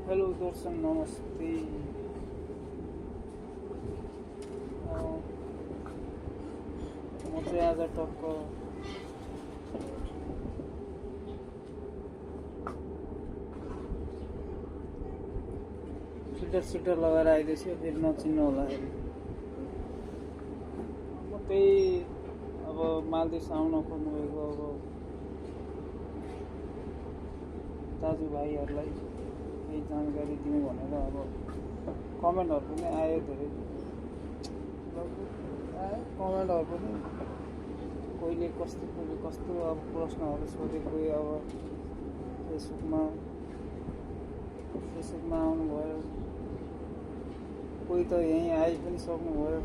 Hello दर्शन नमस्ते। म चाहिँ आज टक्क फिल्टर लगाएर आइदिएछु, फेरि नचिन्नु होला। म त्यही अब मालदिप्स आउन खोज्नुभएको अब दाजुभाइहरूलाई केही जानकारी दिनु भनेर अब कमेन्टहरू पनि आयो, धेरै कमेन्टहरू पनि कहिले कस्तो अब प्रश्नहरू सोधे। कोही अब फेसबुकमा आउनुभयो, कोही त यहीँ आइ पनि सक्नुभयो,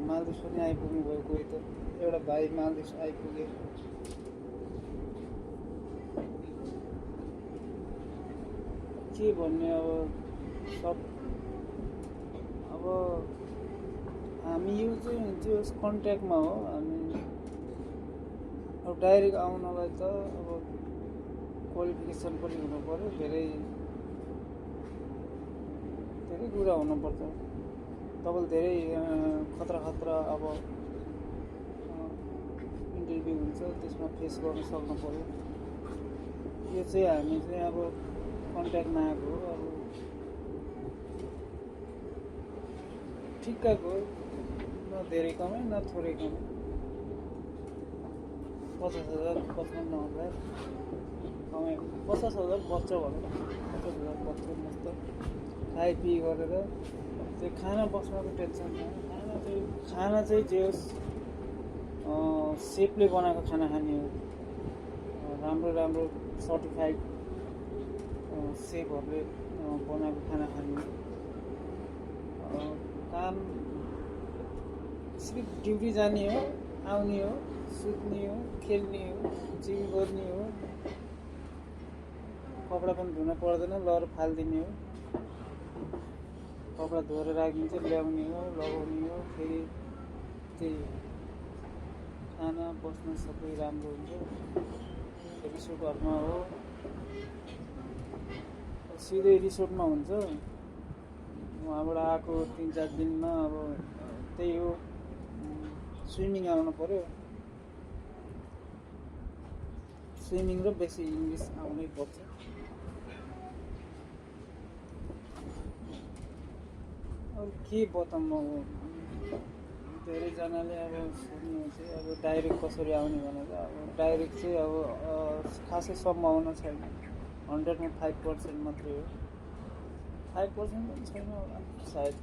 मालदिप्स पनि आइपुग्नु भयो। कोही त एउटा भाइ मालदिप्स आइपुगे। के भन्ने अब सब अब हामी यो चाहिँ त्यो कन्ट्याक्टमा हो। हामी अब डाइरेक्ट आउनलाई त अब क्वालिफिकेसन पनि हुनु पर्यो, धेरै कुरा हुनुपर्छ। तपाईँले धेरै खतरा अब इन्टरभ्यू हुन्छ, त्यसमा फेस गर्न सक्नु पर्यो। यो चाहिँ हामी चाहिँ अब कन्ट्याक्टमा आएको हो। अब ठिक्कको, न धेरै कमाइ न थोरै कमाइ, 50,000 55,000 कमाइ, 50,000 बच्छ भनौँ, 50,000 बच्छ। मस्त खाइपी गरेर त्यो खाना बस्नको टेन्सन छैन। खाना चाहिँ जे होस् सेफले बनाएको खाना खाने हो। राम्रो सर्टिफाइड सेफहरूले बनाएको खाना खाने हो। काम सिर्फ ड्युटी जाने हो, आउने हो, सुत्ने हो, खेल्ने हो, जिम गर्ने हो। कपडा पनि धुन पर्दैन, लर फालिदिने हो। कपडा धोएर राखिदिन्छ, ल्याउने हो, लगाउने हो। फेरि त्यही खाना बस्न सबै राम्रो हुन्छ। रिसोर्टहरूमा हो, सिधै रिसोर्टमा हुन्छ। वहाँबाट आएको 3-4 दिनमा अब त्यही हो, स्विमिङ आउनु पर्यो। स्विमिङ र बेसी इङ्ग्लिस आउनै पर्छ। अब के बताउँ, धेरैजनाले अब सोध्नुहुन्छ अब डाइरेक्ट कसरी आउने भनेर। अब डाइरेक्ट चाहिँ अब खासै सम्भावना छैन, 100मा 5% मात्रै हो। 5% पनि छैन होला सायद।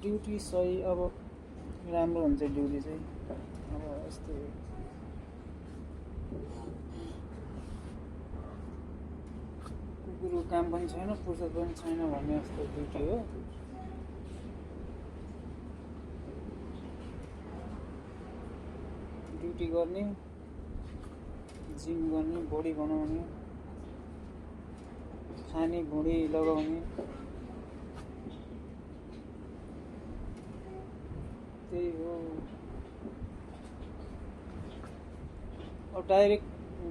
ड्युटी सही अब राम्रो हुन्छ ड्युटी चाहिँ। अब यस्तो कुकुरको काम पनि छैन, फुर्सद पनि छैन भन्ने जस्तो ड्युटी हो। ड्युटी गर्ने, जिम गर्ने, बडी बनाउने, खाने, भुँडी लगाउने, त्यही हो। अब डाइरेक्ट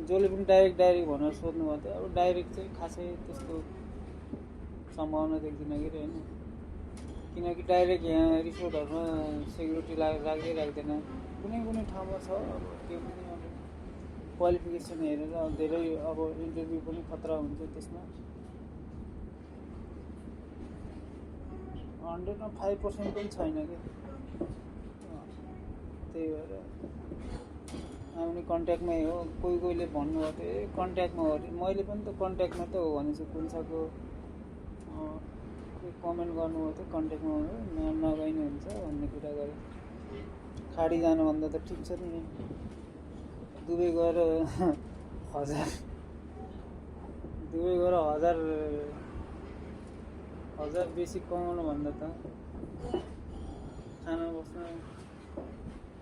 जसले पनि डाइरेक्ट भनेर सोध्नु भएको थियो। अब डाइरेक्ट चाहिँ खासै त्यस्तो सम्भावना देख्दिनँ कि होइन। किनकि डाइरेक्ट यहाँ रिसोर्टहरूमा सेक्युरिटी राख्दै राख्दैन, कुनै ठाउँमा छ। अब त्यो पनि अब क्वालिफिकेसन हेरेर धेरै अब इन्टरभ्यू पनि खतरा हुन्छ त्यसमा। 100मा 5% पनि छैन कि। त्यही भएर आउने कन्ट्याक्टमै हो। कोहीले भन्नुभएको थियो कन्ट्याक्टमा हो अरे। मैले पनि त कन्ट्याक्टमा त हो भनेछु। कुन्छको कोही कमेन्ट गर्नुभएको थियो कन्ट्याक्टमा हो, नगइने हुन्छ भन्ने कुरा गरे। खाडी जानुभन्दा त ठिक छ नि, दुबई गएर 1000 बेसी कमाउनु भन्दा त खाना बस्न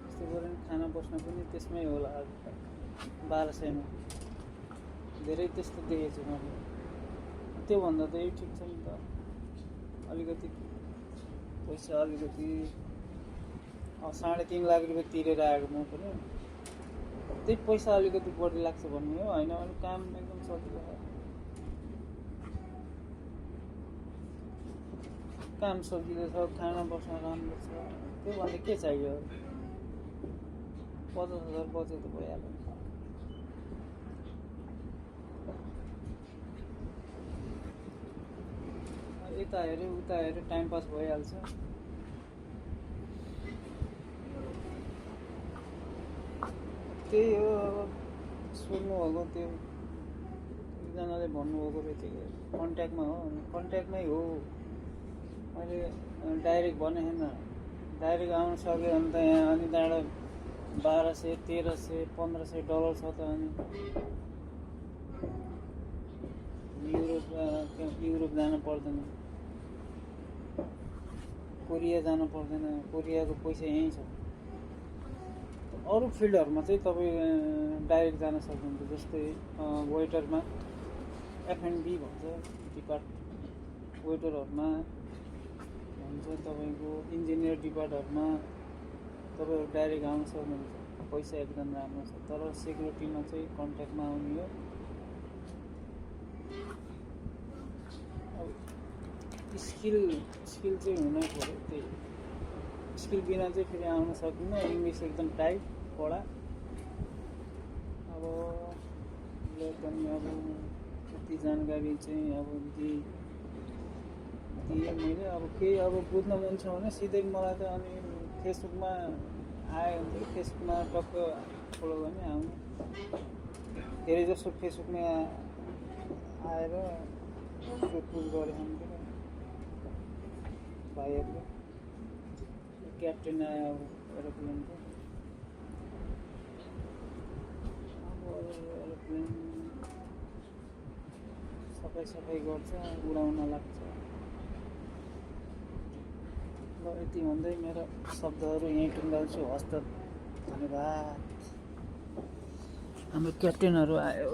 यस्तो गऱ्यो भने खाना बस्न पनि त्यसमै होला। 1200मा धेरै त्यस्तो देखेको छु मैले। त्योभन्दा त यही ठिक छ नि त। अलिकति पैसा अलिकति 3.5 लाख रुपियाँ तिरेर आएको म पनि त्यही पैसा अलिकति बढी लाग्छ भन्ने हो होइन भने काम एकदम सजिलो छ काम सजिलो छ खाना बस्न राम्रो छ त्यो भन्दा के चाहियो 50,000 बजेट त भइहाल्यो यता हेऱ्यो उता हेऱ्यो टाइम पास भइहाल्छ त्यही हो अब सोध्नुभएको त्यो एकजनाले भन्नुभएको रहेछ कन्ट्याक्टमा हो कन्ट्याक्टमै हो मैले डाइरेक्ट भनेको छैन डाइरेक्ट आउन सक्यो भने त यहाँ अनि त्यहाँबाट 1200 1300 1500 डलर छ त अनि युरोप जानु पर्दैन कोरिया जानु पर्दैन कोरियाको पैसा यहीँ छ अरू फिल्डहरूमा चाहिँ तपाईँ डाइरेक्ट जान सक्नुहुन्छ जस्तै वेटरमा F&B भन्छ वेटरहरूमा भन्छ तपाईँको इन्जिनियर डिपार्टहरूमा तपाईँहरू डाइरेक्ट आउन सक्नुहुन्छ पैसा एकदम राम्रो छ तर सेक्युरिटीमा चाहिँ कन्ट्याक्टमा आउने हो स्किल चाहिँ हुनै पर्यो त्यही स्किल बिना चाहिँ फेरि आउन सक्दिनँ इङ्ग्लिस एकदम टाइट कडा अब पनि अब त्यति जानकारी चाहिँ अब दिएँ मैले अब केही अब बुझ्न मन छ भने सिधै मलाई त अनि फेसबुकमा आयो भने फेसबुकमा टक्क फलो गर्ने आउने धेरै जसो फेसबुकमा आएर सोधपुछ गरेँ हामीले भाइहरूले क्याप्टेन आयो अब एरोप्लेनको अब एरोप्लेन सफाइ गर्छ उडाउन लाग्छ ल यति भन्दै मेरो शब्दहरू यहीँ टुङ्गाल्छु हस्त धन्यवाद हाम्रो क्याप्टेनहरू आयो